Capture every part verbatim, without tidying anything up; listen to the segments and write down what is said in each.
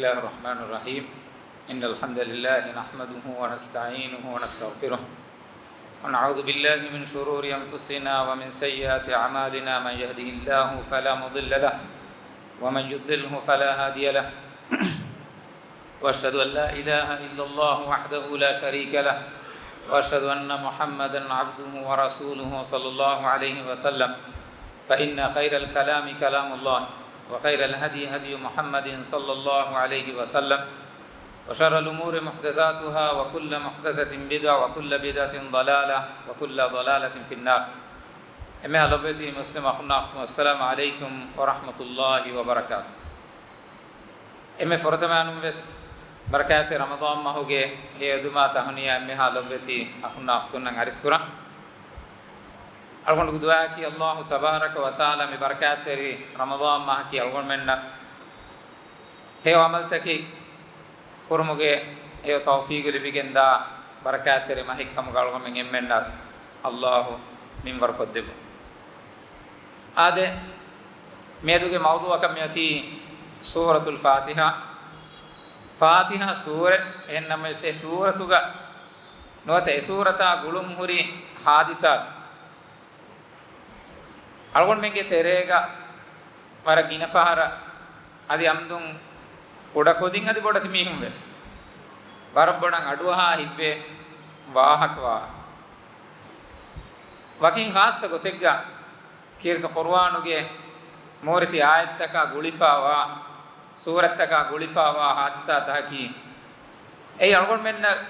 بسم الله الرحمن الرحيم. إن الحمد لله نحمده ونستعينه ونستغفره، ونعوذ بالله من شرور أنفسنا ومن سيئات أعمالنا. من يهده الله فلا مضل له، ومن يضلله فلا هادي له. وأشهد أن لا إله إلا الله وحده لا شريك له، وأشهد أن محمدا عبده ورسوله صلى الله عليه وسلم. فإن خير الكلام كلام الله، وخير الهدي هدي محمد صلى الله عليه وسلم، وشر الأمور محدثاتها، وكل محدثة بدعة، وكل بدعة ضلالة، وكل ضلالة في النار. އެންމެހާ ލޮބުވެތި މުސްލިމް އަޚުންނާ އުޚްތުން، އައްސަލާމު ޢަލައިކުމް ވަރަޙްމަތުﷲި ވަބަރަކާތުހު. އެންމެ ފުރަތަމައިނުން ވެސް ބަރަކާތްތެރި ރަމަޟާން މަހުގެ ހެޔޮއެދުމާ ތަހުނިޔާ އެންމެހާ ލޮބުވެތި އަޚުންނާ އުޚްތުންނަށް އަރިސްކުރަން. އަޅުގަނޑުގެ ދުޢާއަކީ ﷲ ތަބާރަކަ ވަތަޢާލާ މި ބަރަކާތްތެރި ރަމަޟާން މަހަކީ އަޅުގަނޑުމެންނަށް ހެޔޮ ޢަމަލުތަކެއް ކުރުމުގެ ހެޔޮ ތައުފީގު ލިބިގެންދާ ބަރަކާތްތެރި މަހެއް ކަމުގަ އަޅުގަނޑުމެން އެންމެންނަށް ﷲ މިންވަރު ކޮށްދެއްވުން. އާދެ، މިއަދުގެ މައުޟޫޢަކަށް މިއޮތީ ސޫރަތުލް ފާތިޙާ. ފާތިޙާ ސޫރަ، އެހެންނަމަވެސް އެ ސޫރަތުގަ ނުވަތަ އެ ސޫރަތާ ގުޅުން ހުރި ޙާދިސާތައް އަޅުގަނޑުމެންގެ ތެރޭގަ ވަރަށް ގިނަ ފަހަރަށް އަދި އަމްދުން ކުޑަކުދިން އަދި ބޮޑެތި މީހުން ވެސް ވަރަށް ބޮޑަށް އަޑުއަހާ ހިތްވޭ ވާހަކަ ވާހަކަ. ވަކިން ޚާއްޞަ ގޮތެއްގަ ކީރިތި ޤުރުއާނުގެ މޫރިތި އާޔަތްތަކާ ގުޅިފައިވާ، ސޫރަތްތަކާ ގުޅިފައިވާ ޙާދިސާތަކަކީ، އެއީ އަޅުގަނޑުމެންނަށް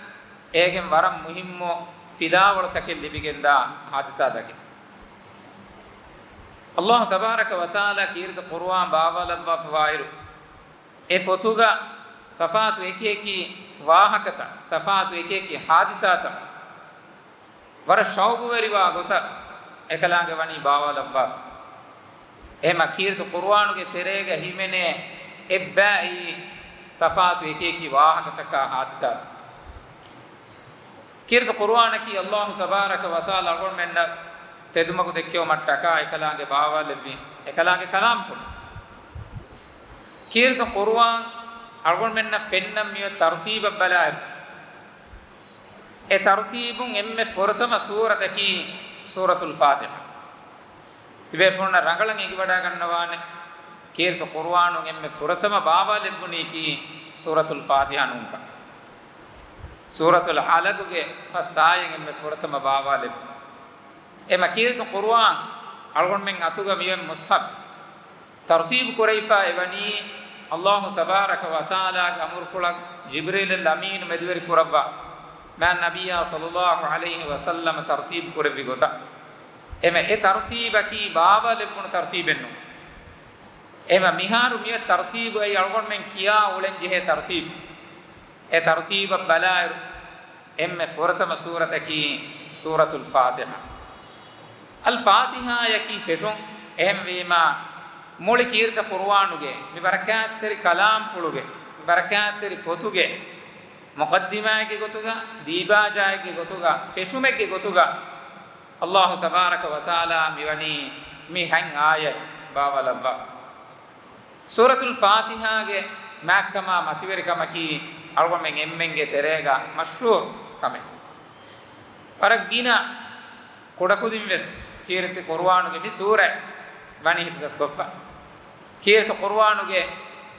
އޭގެން ވަރަށް މުހިއްމު ފިލާވަޅުތަކެއް ލިބިގެންދާ ޙާދިސާތަކެއް. ﷲ ތަބާރަކަ ވަތަޢާލާ ކީރިތި ޤުރުއާން ބާވާލައްވާފަވާއިރު، އެ ފޮތުގަ ތަފާތު އެކިއެކި ވާހަކަތައް، ތަފާތު އެކިއެކި ޙާދިސާތައް، ވަރަށް ޝައުގުވެރިވާ ގޮތަށް އެކަލާނގެ ވަނީ ބާވާލައްވާފަ. އެހެމަ ކީރިތި ޤުރުއާނުގެ ތެރޭގަ ހިމެނޭ އެއްބައި ތަފާތު އެކިއެކި ވާހަކަތަކާ ޙާދިސާތައް. ކީރިތި ޤުރުއާނަކީ ﷲ ތަބާރަކަ ވަތަޢާލާ އަޅުގަނޑުމެންނަށް ތެދުމަގު ދެއްކެވުމަށްޓަކާ އެކަލާނގެ ބާވާލެއްވި އެކަލާނގެ ކަލާމްފުޅު. ކީރިތި ޤުރުއާން އަޅުގަނޑުމެންނަށް ފެންނަން މިއޮތް ތަރުތީބަށް ބަލާއިރު، އެ ތަރުތީބުން އެންމެ ފުރަތަމަ ސޫރަތަކީ ސޫރަތުލް ފާތިޙާ. ތިބޭފުޅުންނަށް ރަނގަޅަށް އެނގިވަޑައިގަންނަވާނެ، ކީރިތި ޤުރުއާނުން އެންމެ ފުރަތަމަ ބާވާލެއްވުނީކީ ސޫރަތުލް ފާތިޙާ ނޫންކަން. ސޫރަތުލް ޢަލަގުގެ ފަސް އާޔަތް އެންމެ ފުރަތަމަ ބާވާލެއްވުން. އެމަ ކީރިތި ޤުރުއާން އަޅުގަނޑުމެން އަތުގަ މިއޮތް މުޞްޙަފް ތަރުތީބު ކުރެވިފަ އެވަނީ، ﷲ ތަބާރަކަ ވަތަޢާލާގެ އަމުރުފުޅަށް ޖިބްރީލުލް އަމީނު މެދުވެރި ކުރައްވާ، މާތް ނަބިއްޔާ ޞައްލައްލާހު ޢަލައިހި ވަސައްލަމަ ތަރުތީބު ކުރެއްވި ގޮތަށް. އެމަ އެ ތަރުތީބަކީ ބާވާލެއްވުނު ތަރުތީބެއް ނޫން. އެމަ މިހާރު މިއޮތް ތަރުތީބު އެއީ އަޅުގަނޑުމެން ކިޔާ އުޅެން ޖެހޭ ތަރުތީބު. އެ ތަރުތީބަށް ބަލާއިރު، އެންމެ ފުރަތަމަ ސޫރަތަކީ ސޫރަތުލް ފާތިޙާ. އަލް ފާތިޙާޔަކީ ފެށުން. އެހެންވީމާ، މުޅި ކީރިތި ޤުރުއާނުގެ މި ބަރަކާތްތެރި ކަލާމްފުޅުގެ، މި ބަރަކާތްތެރި ފޮތުގެ މުޤައްދިމާއެއްގެ ގޮތުގަ، ދީބާޖާއެއްގެ ގޮތުގަ، ފެށުމެއްގެ ގޮތުގަ، ﷲ ތަބާރަކަ ވަތަޢާލާ މިވަނީ މި ހަތް އާޔަތް ބާވާލައްވާފަ. ސޫރަތުލް ފާތިޙާގެ މާތްކަމާ މަތިވެރިކަމަކީ އަޅުގަނޑުމެން އެންމެންގެ ތެރޭގަ މަޝްހޫރު ކަމެއް. ވަރަށް ގިނަ ކުޑަކުދިން ވެސް ކީރިތި ޤުރުއާނުގެ މި ސޫރަތް ވަނީ ހިތުދަސްކޮށްފަ. ކީރިތި ޤުރުއާނުގެ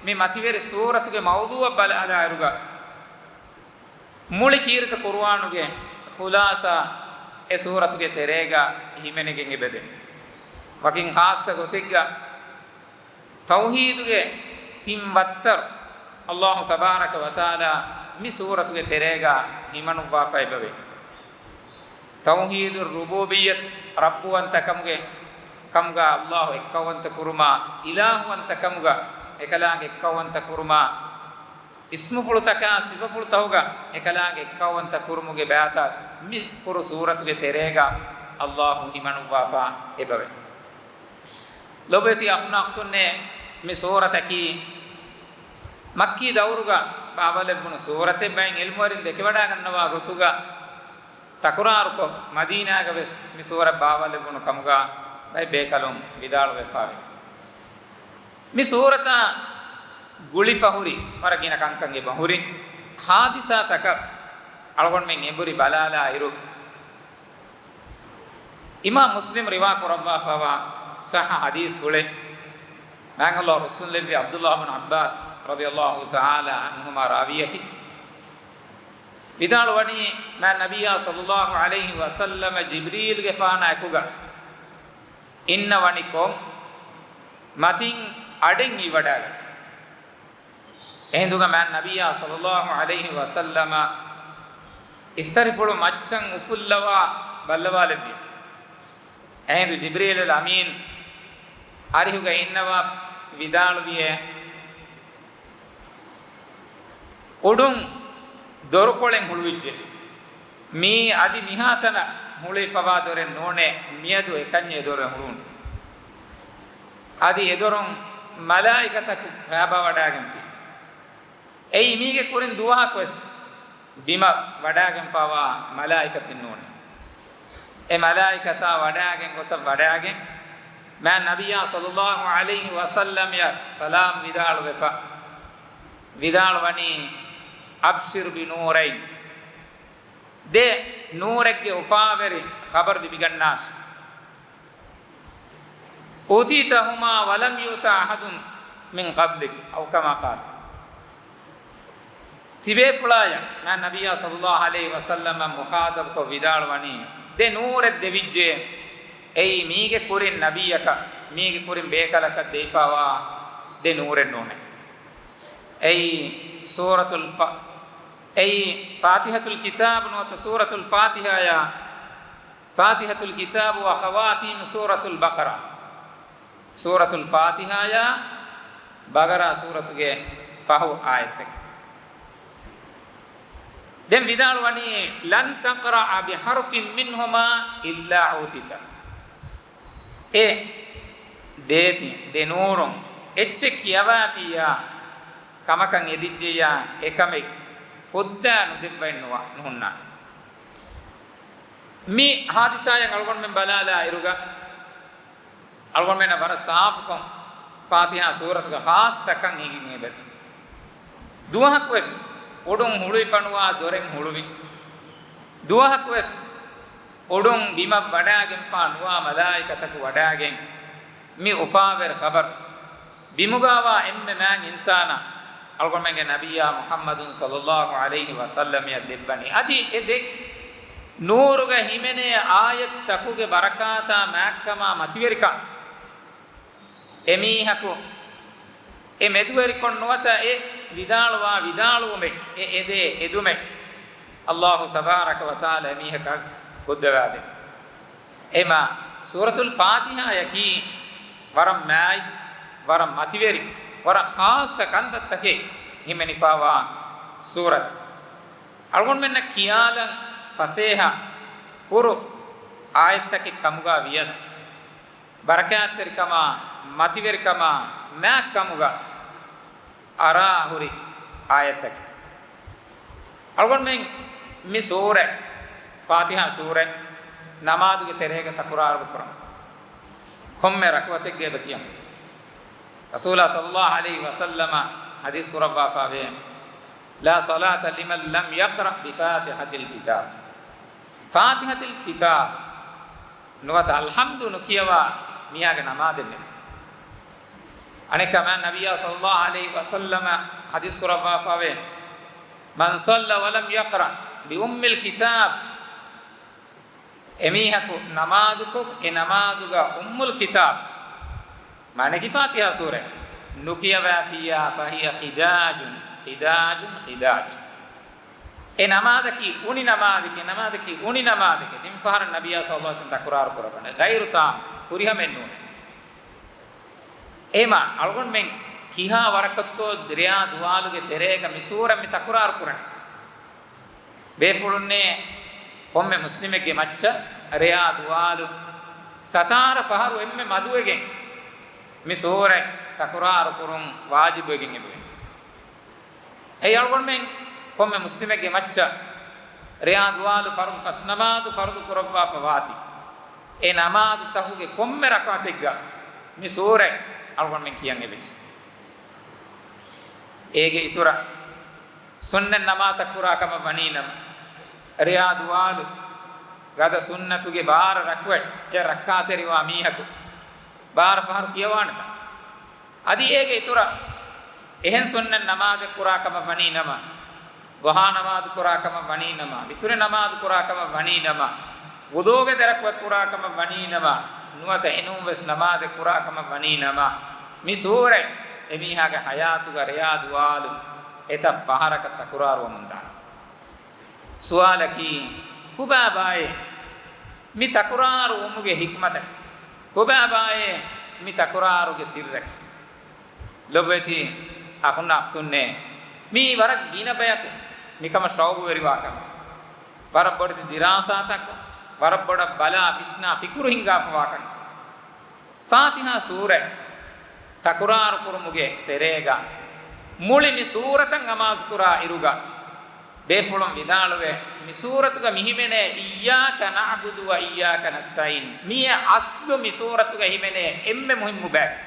މި މަތިވެރި ސޫރަތުގެ މައުޟޫޢަށް ބަލާލާއިރުގަ، މުޅި ކީރިތި ޤުރުއާނުގެ ޚުލާޞާ އެ ސޫރަތުގެ ތެރޭގަ ހިމެނިގެން އެބަދޭ. ވަކިން ޚާއްޞަ ގޮތެއްގަ ތައުޙީދުގެ ތިން ވައްތަރު ﷲ ތަބާރަކަ ވަތަޢާލާ މި ސޫރަތުގެ ތެރޭގަ ހިމަނުއްވާފަ އެބަވޭ. ތައުޙީދު ރުބޫބިއްޔަތު، ރައްބުވަންތަކަމުގެ ކަމުގަ ﷲ އެއްކައުވަންތަ ކުރުމާ، އިލާހުވަންތަކަމުގަ އެކަލާނގެ އެއްކައުވަންތަ ކުރުމާ، އިސްމުފުޅުތަކާ ސިފަފުޅުތަކުގަ އެކަލާނގެ އެއްކައުވަންތަ ކުރުމުގެ ބައިތައް މި ކުރު ސޫރަތުގެ ތެރޭގަ ﷲ ހިމަނުއްވާފަ އެބަވޭ. ލޮބުވެތި އަޚުންނާ އުޚްތުންނޭ، މި ސޫރަތަކީ މައްކީ ދައުރުގަ ބާވާލެއްވުނު ސޫރަތެއް. ބައެއް ޢިލްމުވެރިން ދެކެވަޑައިގަންނަވާ ގޮތުގަ، ތަކުރާރުކޮށް، މަދީނާގަ ވެސް މި ސޫރަތް ބާވާލެއްވުނު ކަމުގަ ބައެއް ބޭކަލުން ވިދާޅުވެފަވޭ. މި ސޫރަތާ ގުޅިފަ ހުރި ވަރަށް ގިނަ ކަންކަން އެބަ ހުރި ހާދިސާތަކަށް އަޅުގަނޑުމެން އެނބުރި ބަލާލާއިރު، އިމާމް މުސްލިމް ރިވާ ކުރައްވާފަވާ ޞައްޙަ ޙަދީޘްފުޅެއް، މާތް ﷲ ރުއްސުންލެއްވި ޢަބްދުﷲ ބިން ޢައްބާސް ރަޟިޔަﷲ ތަޢާލާ ޢަންހުމާ ރާވީއަކީ، ވިދާޅުވަނީ، މާތް ނަބިއްޔާ ޞައްލަﷲ ޢަލައިހި ވަސައްލަމަ ޖިބްރީލްގެފާނާ އެކުގަ އިންނަވަނިކޮށް، މަތިން އަޑެއް އިވިވަޑާގަތީ. އެހިނދުގަ މާތް ނަބިއްޔާ ޞައްލަﷲ ޢަލައިހި ވަސައްލަމަ އިސްތަށިފުޅު މައްޗަށް އުފުއްލަވާ ބައްލަވާލެއްވި. އެހިނދު ޖިބްރީލުލް އަމީން އަރިހުގަ އިންނަވާ ވިދާޅުވިއޭ، އުޑުން ދޮރުކޮޅެއް ހުޅުވިއްޖެ. މީ އަދި މިހާތަނަށް ހުޅުވިފަވާ ދޮރެއް ނޫނޭ، މިއަދު އެކަންޏެއް އެ ދޮރެއް ހުޅުވުނު. އަދި އެ ދޮރުން މަލާއިކަތަކު ފައިބާވަޑާގެންފި. އެއީ މީގެ ކުރިން ދުވަހަކުވެސް ބިމަށް ވަޑާގެންފަވާ މަލާއިކަތެއް ނޫނޭ. އެ މަލާއިކަތާ ވަޑާގެން ގޮތަށް ވަޑާގެން، މާތް ނަބިއްޔާ ޞައްލަﷲ ޢަލައިހި ވަސައްލަމަޔަށް ސަލާމް ވިދާޅުވެފަ، ވިދާޅުވަނީ، "أبشر بنورين." ދެ ނޫރެއްގެ އުފާވެރި ޚަބަރު ލިބިގަންނާށި. "أوتيتهما ولم يؤت أحد من قبلك." أو كما قال. ތިބޭފުޅާޔަށް މާތް ނަބިއްޔާ ޞައްލަﷲ ޢަލައިހި ވަސައްލަމަ މުޚާޠަބުކޮށް ވިދާޅުވަނީ، ދެ ނޫރެއް ދެވިއްޖެ، އެއީ މީގެ ކުރިން ނަބިއްޔަކަށް، މީގެ ކުރިން ބޭކަލަކަށް ދެވިފަވާ ދެ ނޫރެއް ނޫނޭ. އެއީ ސޫރަތުލް ފަ-، އެއީ ފާތިޙަތުލް ކިތާބު ނުވަތަ ސޫރަތުލް ފާތިޙާޔާ، فاتحة الكتاب وخواتيم سورة البقرة. ސޫރަތުލް ފާތިޙާޔާ ބަގަރާ ސޫރަތުގެ ފަހު އާޔަތްތަކެއް. ދެން ވިދާޅުވަނީ، "لن تقرأ بحرف منهما إلا أوتيته." އެ ދޭތި ދެ ނޫރުން އެއްޗެއް ކިޔަވާފިއްޔާ ކަމަކަށް އެދިއްޖެއްޔާ އެކަމެއް ފުއްދާ ނުދެއްވައެއް ނުވާ، ނުހުންނާނެ. މި ހާދިސާއަށް އަޅުގަނޑުމެން ބަލާލާ އިރުގަ، އަޅުގަނޑުމެންނަށް ވަރަށް ސާފުކޮށް ފާތިޙާ ސޫރަތުގެ ޚާއްޞަކަން އެނގިގެން އެބަތި. ދުވަހަކުވެސް އުޑުން ހުޅުވިފަނުވާ ދޮރެއް ހުޅުވި. ދުވަހަކުވެސް އުޑުން ބިމަށް ވަޑާގެންފާ ނުވާ މަލާއިކަތަކު ވަޑާގެން މި އުފާވެރި ޚަބަރު ބިމުގާވާ އެންމެ މާތް އިންސާނާ އަޅުގަނޑުމެންގެ ނަބިއްޔާ މުޙައްމަދު ޞައްލަﷲ ޢަލައިހި ވަސައްލަމަޔަށް ދެއްވަނީ. އަދި އެ ދެ ނޫރުގަ ހިމެނޭ އާޔަތްތަކުގެ ބަރަކާތާ މާތްކަމާ މަތިވެރިކަން އެމީހަކު އެ މެދުވެރިކޮށް ނުވަތަ އެ ވިދާޅުވާ ވިދާޅުވުމެއް، އެ އެދޭ އެދުމެއް ﷲ ތަބާރަކަ ވަތަޢާލާ އެމީހަކަށް ފުއްދަވާދެއްވި. އެމާ ސޫރަތުލް ފާތިޙާޔަކީ ވަރަށް މާތް، ވަރަށް މަތިވެރި، ވަރަށް ޚާއްޞަ ކަންތައްތަކެއް ހިމެނިފަވާ ސޫރަތެއް. އަޅުގަނޑުމެންނަށް ކިޔާލަން ފަސޭހަ ކުރު އާޔަތްތަކެއް ކަމުގަ ވިޔަސް، ބަރަކާތްތެރިކަމާ، މަތިވެރިކަމާ، މާތްކަމުގަ އަރާ ހުރި އާޔަތްތަކެއް. އަޅުގަނޑުމެން މި ސޫރަ، ފާތިޙާ ސޫރަ، ނަމާދުގެ ތެރޭގަ ތަކުރާރު ކުރަން ކޮންމެ ރަކުޢަތެއްގަ އެބަ ކިޔަން. ރަސޫލާ ޞައްލަﷲ ޢަލައިހި ވަސައްލަމަ ޙަދީޘް ކުރައްވާފަވޭ، "لا صلاة لمن لم يقرأ بفاتحة الكتاب." ފާތިޙަތުލް ކިތާބް ނުވަތަ އަލްޙަމްދު ނުކިޔަވާ މީހާގެ ނަމާދެއް ނެތި. އަނެއްކާ މާތް ނަބިއްޔާ ޞައްލަﷲ ޢަލައިހި ވަސައްލަމަ ޙަދީޘް ކުރައްވާފަވޭ، "من صلى ولم يقرأ بأم الكتاب." އެމީހަކު ނަމާދުކޮށް، އެ ނަމާދުގަ އުއްމުލް ކިތާބް، މާނައަކީ ފާތިޙާ ސޫރަ، ނުކިޔަވާފިއްޔާ، "فهي خداج، خداج، خداج." އެ ނަމާދަކީ އުނި ނަމާދެކޭ، ނަމާދަކީ އުނި ނަމާދެކޭ. ތިން ފަހަރަށް ނަބިއްޔާ ޞައްލަﷲ ޢަލައިހި ވަސައްލަމަ ތަކުރާރު ކުރައްވަނީ. ޣައިރު ތާމް، ފުރިހަމައެއް ނޫނޭ. އެހެމާ އަޅުގަނޑުމެން ކިހާ ވަރަކަށްތޯ ރެޔާ ދުވާލުގެ ތެރޭގަ މި ސޫރަ މި ތަކުރާރު ކުރަނީ. ބޭފުޅުންނޭ ކޮންމެ މުސްލިމެއްގެ މައްޗަށް ރެޔާ ދުވާލު ސަތާރަ ފަހަރު އެންމެ މަދުވެގެން މި ސޫރަ ތަކުރާރު ކުރުން ވާޖިބުވެގެން އެބަވޭ. އެއީ އަޅުގަނޑުމެން ކޮންމެ މުސްލިމެއްގެ މައްޗަށް ރެޔާ ދުވާލު ފަރުޟު ފަސް ނަމާދު ފަރުޟު ކުރައްވާފަ ވާތީ، އެ ނަމާދުތަކުގެ ކޮންމެ ރަކުޢަތެއްގަ މި ސޫރަ އަޅުގަނޑުމެން ކިޔަން އެބަޖެހޭ. އޭގެ އިތުރަށް ސުންނަތް ނަމާދަށް ކުރާ ކަމަށް ވަނީ ނަމަ، ރެޔާ ދުވާލު ގަދަ ސުންނަތުގެ ބާރަ ރަކުޢަތް އެއް ރައްކާތެރިވާ މީހަކު ބާރަ ފަހަރު ކިޔަވާނެތަ؟ އަދި އޭގެ އިތުރަށް އެހެން ސުންނަތް ނަމާދެއް ކުރާ ކަމަށް ވަނީ ނަމަ، ޟުޙާ ނަމާދު ކުރާ ކަމަށް ވަނީ ނަމަ، ވިތުރި ނަމާދު ކުރާ ކަމަށް ވަނީ ނަމަ، ވުޟޫގެ ދެ ރަކުޢަތް ކުރާ ކަމަށް ވަނީ ނަމަ، ނުވަތަ އެނޫން ވެސް ނަމާދެއް ކުރާ ކަމަށް ވަނީ ނަމަ، މި ސޫރަތް އެމީހާގެ ޙަޔާތުގަ ރެޔާ ދުވާލު އެތައް ފަހަރަކަށް ތަކުރާރުވަމުންދާނެ. ސުވާލަކީ، ކޮބާބާއޭ މި ތަކުރާރު ވުމުގެ ޙިކްމަތަކީ؟ ކޮބާބާއޭ މި ތަކުރާރުގެ ސިއްރަކީ؟ ލޮބުވެތި އަޚުންނާ އުޚްތުންނޭ، މީ ވަރަށް ގިނަ ބަޔަކު މިކަމަށް ޝައުގުވެރިވާ ކަމެއް. ވަރަށް ބޮޑެތި ދިރާސާތަކުން، ވަރަށް ބޮޑަށް ބަލާ ވިސްނާ ފިކުރު ހިންގާފަވާ ކަމެއް. ފާތިޙާ ސޫރަތް ތަކުރާރު ކުރުމުގެ ތެރޭގަ މުޅި މި ސޫރަތަށް ނަމާދު ކުރާ އިރުގަ ބޭފުޅުން ވިދާޅުވޭ، މި ސޫރަތުގަ މި ހިމެނޭ إياك نعبد وإياك نستعين. މިއީ އަސްލު މި ސޫރަތުގަ ހިމެނޭ އެންމެ މުހިއްމު ބައެއް.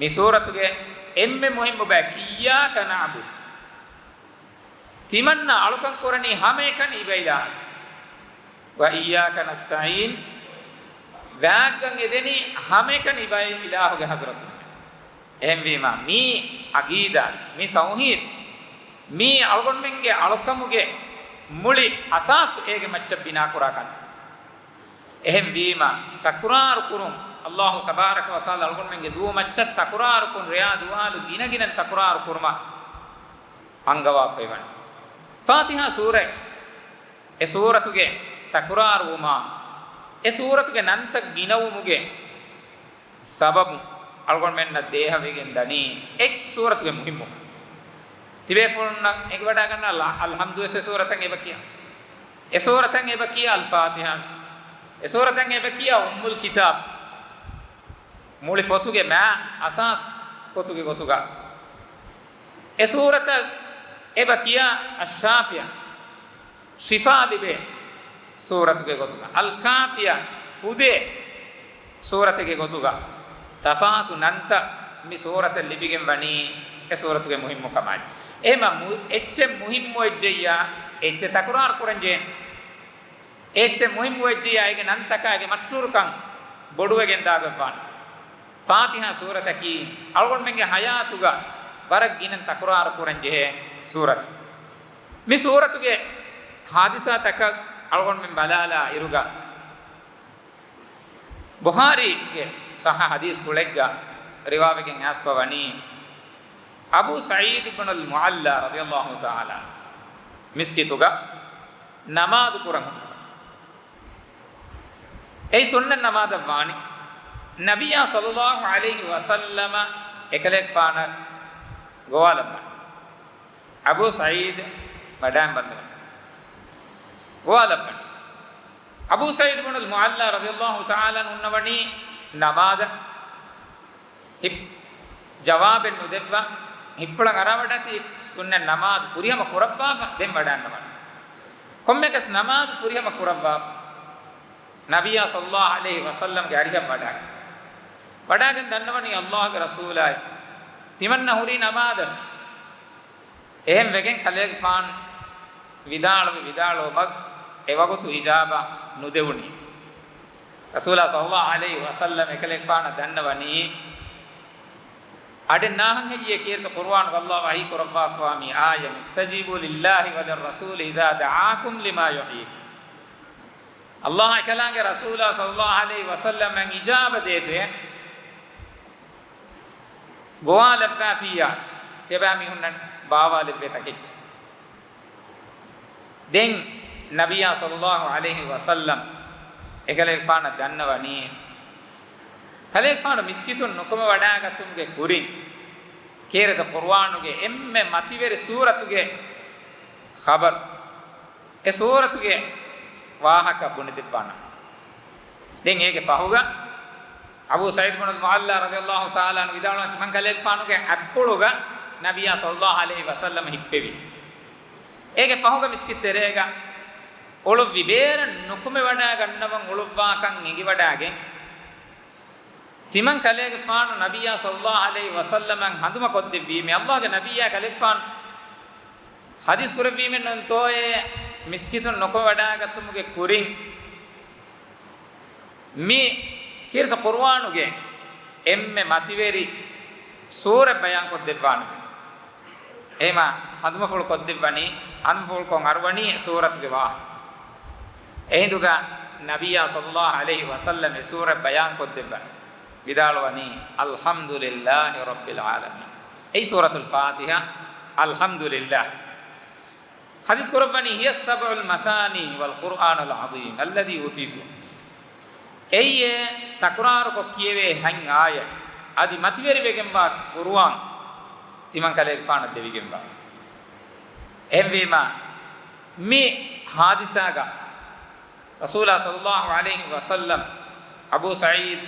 މި ސޫރަތުގެ އެންމެ މުހިއްމު ބައެއް، إياك نعبد. ތިމަންނަ އަޅުކަން ކުރަނީ ހަމައެކަނި އިބައިލާހަށް. وإياك نستعين، ވާގްގަން އެދެނީ ހަމައެކަނި އިބައި އިލާހުގެ ޙަޟްރަތުން. އެހެންވީމަ، މީ ޢަޤީދާ، މި ތައުޙީދު، މީ އަޅުގަނޑުމެންގެ އަޅުކަމުގެ މުޅި އަސާސު އޭގެ މައްޗަށް ބިނާކުރާ ކަންތައް. އެހެންވީމަ، ތަކުރާރު ކުރުން، ﷲ ތަބާރަކަ ވަތަޢާލާ އަޅުގަނޑުމެންގެ ދުވަހު މައްޗަށް ތަކުރާރު ކުރުން، ރެޔާ ދުވާލު ގިނަގިނަން ތަކުރާރު ކުރުމަށް އަންގަވާފައިވަނީ. ފާތިޙާ ސޫރަތް، އެ ސޫރަތުގެ ތަކުރާރުވުމާ، އެ ސޫރަތުގެ ނަންތައް ގިނަވުމުގެ ސަބަބު އަޅުގަނޑުމެންނަށް ދޭހަވެގެން ދަނީ، އެ ސޫރަތުގެ މުހިއްމުކަން. ތިބޭފުޅުންނަށް އެނގިވަޑާގަންނަ އަލް-، އަލްޙަމްދު ވެސް އެ ސޫރަތަށް އެބަ ކިޔާ. އެ ސޫރަތަށް އެބަ ކިޔާ އަލް ފާތިޙާ ވެސް. އެ ސޫރަތަށް އެބަ ކިޔާ އުއްމުލް ކިތާބް. މުޅި ފޮތުގެ މާ އަސާސް ފޮތުގެ ގޮތުގަ. އެ ސޫރަތަށް އެބަ ކިޔާ އައްޝާފިޔާ، ޝިފާ ލިބޭ ސޫރަތުގެ ގޮތުގަ. އަލް ކާފިޔާ، ފުދޭ ސޫރަތެއްގެ ގޮތުގަ. ތަފާތު ނަންތައް މި ސޫރަތަށް ލިބިގެން ވަނީ އެ ސޫރަތުގެ މުހިއްމުކަމާއި. އެހެމަ މު-، އެއްޗެއް މުހިއްމު ވެއްޖެއްޔާ، އެއްޗެއް ތަކުރާރު ކުރަން ޖެހޭނެ. އެއްޗެއް މުހިއްމު ވެއްޖެއްޔާ، އޭގެ ނަންތަކާ އޭގެ މަޝްހޫރުކަން ބޮޑުވެގެން ދާގޮތްވާނެ. ފާތިޙާ ސޫރަތަކީ އަޅުގަނޑުމެންގެ ޙަޔާތުގަ ވަރަށް ގިނަން ތަކުރާރު ކުރަން ޖެހޭ ސޫރަތެއް. މި ސޫރަތުގެ ޙާދިސާތަކަށް އަޅުގަނޑުމެން ބަލާލާ އިރުގަ، ބުޚާރީގެ ޞައްޙަ ޙަދީޘްފުޅެއްގަ ރިވާވެގެން އައިސްފަ ވަނީ، އަބޫ ސަޢީދު ބުނުލް މުޢައްލާ ރަޟިޔަﷲ ތަޢާލާ މިސްކިތުގަ ނަމާދު ކުރަން ހުންނަވަން. އެއީ ސުންނަތް ނަމާދަށް ވާނީ. ނަބިއްޔާ ޞައްލަﷲ ޢަލައިހި ވަސައްލަމަ އެކަލޭގެފާނަށް ގޮވާލައްވަން. އަބޫ ސަޢީދު ވަޑާން ބައްލަވަން. ގޮވާލައްވަން. އަބޫ ސަޢީދު ބުނުލް މުޢައްލާ ރަޟިޔަﷲ ތަޢާލާ ޢަންހު ހުންނަވަނީ ނަމާދަށް ހި-، ޖަވާބެއް ނުދެއްވާ، ހިތްޕުޅަށް އަރާވަޑާތީ ސުންނަތް ނަމާދު ފުރިހަމަ ކުރައްވާފަ ދެން ވަޑާންނަވަން. ކޮންމެކަސް ނަމާދު ފުރިހަމަ ކުރައްވާފަ، ނަބިއްޔާ ޞައްލަﷲ ޢަލައިހި ވަސައްލަމްގެ އަރިހަށް ވަޑާގަތް. ވަޑާގެން ދަންނަވަނީ ﷲގެ ރަސޫލާއި، ތިމަންނަ ހުރީ ނަމާދަށް. އެހެން ވެގެން ކަލޭގެފާނު ވިދާޅުވި ވިދާޅުވުމަށް އެވަގުތު އިޖާބަ ނުދެވުނީ. ރަސޫލާ ޞައްލަﷲ ޢަލައިހި ވަސައްލަމް އެކަލޭގެފާނަށް ދަންނަވަނީ، އަޑެއް ނާހަން ހެއްޔޭ ކީރިތި ޤުރުއާނުގަ ﷲ ވަޙީ ކުރައްވާފަވާ މި އާޔަތް، "اسْتَجِيبُوا لِلَّهِ وَلِلرَّسُولِ إِذَا دَعَاكُمْ لِمَا يُحْيِيكُمْ." ﷲ އާއި އެކަލާނގެ ރަސޫލާ ޞައްލަﷲ ޢަލައިހި ވަސައްލަމަށް އިޖާބަ ދޭށޭ. ގޮވާލައްވާފިއްޔާ ތިޔަބައިމީހުންނަށް ބާވާލެއްވޭ ތަކެއްޗެއް. ދެން ނަބިއްޔާ ޞައްލަﷲ ޢަލައިހި ވަސައްލަމް އެކަލޭގެފާނަށް ދަންނަވަނީ، ކަލޭގެފާނު މިސްކިތުން ނުކުމެވަޑާގަތުމުގެ ކުރިން، ކީރިތި ޤުރުއާނުގެ އެންމެ މަތިވެރި ސޫރަތުގެ ޚަބަރު، އެ ސޫރަތުގެ ވާހަކަ ބުނެދެއްވާނަން. ދެން އޭގެ ފަހުގަ އަބޫ ސަޢީދު ބުނުލް މުޢައްލާ ރަޟިޔަﷲ ތަޢާލާ ޢަންހު ވިދާޅުވަން، ތިމަން ކަލޭގެފާނުގެ އަތްޕުޅުގަ ނަބިއްޔާ ޞައްލަﷲ ޢަލައިހި ވަސައްލަމަ ހިއްޕެވި. އޭގެ ފަހުގަ މިސްކިތް ތެރޭގަ އުޅުއްވި ބޭރަށް ނުކުމެވަޑާގަންނަވަން އުޅުއްވާކަން އެނގިވަޑާގެން، ތިމަން ކަލޭގެފާނު ނަބިއްޔާ ޞައްލައްލާހު ޢަލައިހި ވަސައްލަމަށް ހަނދުމަކޮށްދެއްވީމޭ، ﷲގެ ނަބިއްޔާ ކަލޭގެފާނު ޙަދީޘް ކުރެއްވީމެއްނުންތޯއޭ، މިސްކިތުން ނުކޮށް ވަޑާގަތުމުގެ ކުރިން މި ކީރިތި ޤުރުއާނުގެ އެންމެ މަތިވެރި ސޫރަތް ބަޔާންކޮށްދެއްވާނެ. އެހެމަ ހަނދުމަފުޅު ކޮށްދެއްވަނީ، ހަނދުމަފުޅުކޮށް އަރުވަނީ އެ ސޫރަތުގެ ވާހަކަ. އެހިނދުގަ ނަބިއްޔާ ޞައްލައްލާހު ޢަލައިހި ވަސައްލަމް އެ ސޫރަތް ބަޔާންކޮށްދެއްވަން. ވިދާޅުވަނީ، "الحمد لله رب العالمين." އެއީ ސޫރަތުލް ފާތިޙާ، އަލްޙަމްދުލިއްލާހް. ޙަދީޘް ކުރައްވަނީ، "هي السبع المثاني والقرآن العظيم الذي أوتيته." އެއީ އެ ތަކުރާރުކޮށް ކިޔެވޭ ހަތް އާޔަތް، އަދި މަތިވެރިވެގެންވާ ޤުރުއާން ތިމަން ކަލޭގެފާނަށް ދެވިގެންވާ. އެހެންވީމަ، މި ޙާދިސާގަ ރަސޫލާ ޞައްލައްލާހު ޢަލައިހި ވަސައްލަމް، އަބޫ ސަޢީދު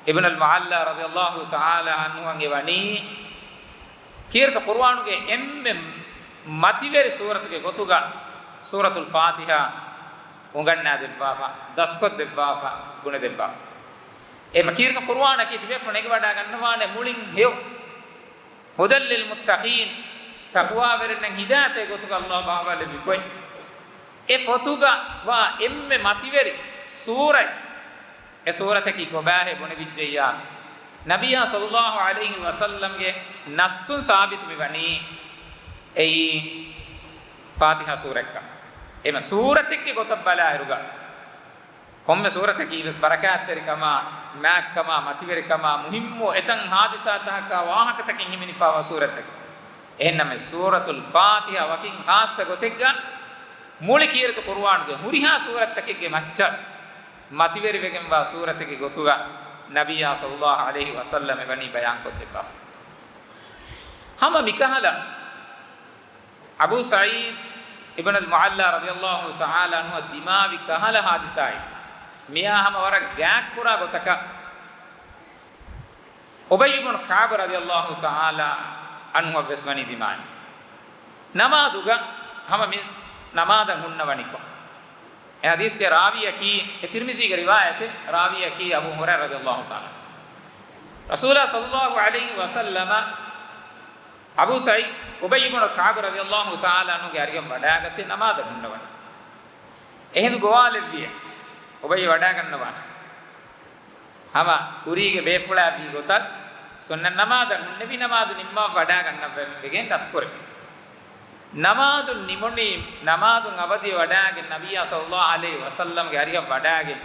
އިބްނުލް މުޢައްލާ ރަޟިޔައްލާހު ތަޢާލާ ޢަންހު އަށް އެވަނީ، ކީރިތި ޤުރުއާނުގެ އެންމެ މަތިވެރި ސޫރަތުގެ ގޮތުގަ ސޫރަތުލް ފާތިޙާ އުނގަންނާދެއްވާފަ، ދަސްކޮށްދެއްވާފަ، ބުނެދެއްވާފަ. އެ މަ-، ކީރިތި ޤުރުއާނަކީ ތިބޭފުޅުން އެނގިވަޑާގަންނަވާނެ މުޅިން ހެޔޮ، ހުދައް ލިލްމުއްތަޤީން، ތަޤްވާވެރިންނަށް ހިދާޔަތެއް ގޮތުގަ ﷲ ބާވާލެއްވި ފޮތް. އެ ފޮތުގަ ވާ އެންމެ މަތިވެރި ސޫރަތް، އެ ސޫރަތަކީ ކޮބާހޭ ބުނެވިއްޖެއްޔާ، ނަބިއްޔާ ޞައްލައްލާހު ޢަލައިހި ވަސައްލަމްގެ ނައްޞުން ސާބިތު މިވަނީ އެއީ ފާތިޙާ ސޫރަތްކަން. އެމަ ސޫރަތެއްގެ ގޮތަށް ބަލާއިރުގަ، ކޮންމެ ސޫރަތަކީ ވެސް ބަރަކާތްތެރިކަމާ، މާތްކަމާ، މަތިވެރިކަމާ، މުހިއްމު އެތަން ޙާދިސާތަކަކާ ވާހަކަތަކެއް ހިމެނިފާވާ ސޫރަތެއް. އެހެންނަމަވެސް ސޫރަތުލް ފާތިޙާ ވަކިން ޚާއްޞަ ގޮތެއްގަ މުޅި ކީރިތި ޤުރުއާނުގެ ހުރިހާ ސޫރަތްތަކެއްގެ މައްޗަށް މަތިވެރިވެގެންވާ ސޫރަތެއްގެ ގޮތުގަ ނަބިއްޔާ ޞައްލައްލާހު ޢަލައިހި ވަސައްލަމް އެވަނީ ބަޔާންކޮށްދެއްވާފަ. ހަމަ މިކަހަލަ، އަބޫ ސަޢީދު އިބްނުލް މުޢައްލާ ރަޟިޔައްލާހު ތަޢާލާ ޢަންހު ދިމާވި ކަހަލަ ޙާދިސާއެއް، މިއާ ހަމަ ވަރަށް ގާތްކުރާ ގޮތަކަށް އުބައްޔު ބުނު ކަޢުބު ރަޟިޔައްލާހު ތަޢާލާ ޢަންހުއަށް ވެސް ވަނީ ދިމާވެފަ. ނަމާދުގަ ހަމަ މި ނަމާދަށް ހުންނަވަނިކޮށް، އެ ޙަދީޘްގެ ރާވީއަކީ، އެ ތިރްމިޒީގެ ރިވާޔަތެއް، ރާވީއަކީ އަބޫ ހުރައިރާ ރަޟިޔައްލާހު ތަޢާލާ. ރަސޫލާ ޞައްލައްލާހު ޢަލައިހި ވަސައްލަމަ އަބޫ ސަޢީދު، އުބައްޔު ބުނު ކަޢުބު ރަޟިޔައްލާހު ތަޢާލާ ޢަންހުގެ އަރިހަށް ވަޑާގަތީ ނަމާދަށް ހުންނަވަނީ. އެހިނދު ގޮވާލެއްވިއޭ، އުބައްޔު ވަޑާގަންނަވާށޭ. ހަމަ ކުރީގެ ބޭފުޅާ ވީ ގޮތަށް ސުންނަތް ނަމާދަށް ހުންނެވި، ނަމާދު ނިންމާފަ ވަޑާގަންނަވަން ވެގެން ދަސްކުރެވި. ނަމާދު ނިމުނީ، ނަމާދުން އަވަދިވެ ވަޑާގެން ނަބިއްޔާ ޞައްލައްލާހު ޢަލައިހި ވަސައްލަމްގެ އަރިހަށް ވަޑާގެން